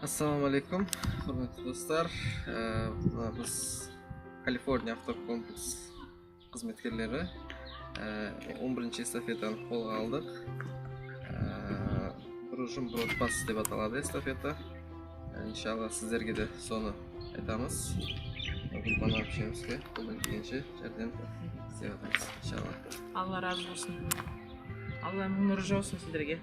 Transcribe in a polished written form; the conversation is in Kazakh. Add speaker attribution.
Speaker 1: Ассалаумағалейкум, құрметті достар. Мына біз Калифорния автокомплекс қызметкерлері 11 эстафетаны қолға алдық. Бір ұжым, бір отбасы деп аталады эстафета. Иншалла, сіздерге де соны айтамыз. Гүлбана әпшемізге қолдан келгенше жәрдем істеп жатырмыз, иншалла.
Speaker 2: Алла разы болсын. Алланың нұры жаусын сіздерге.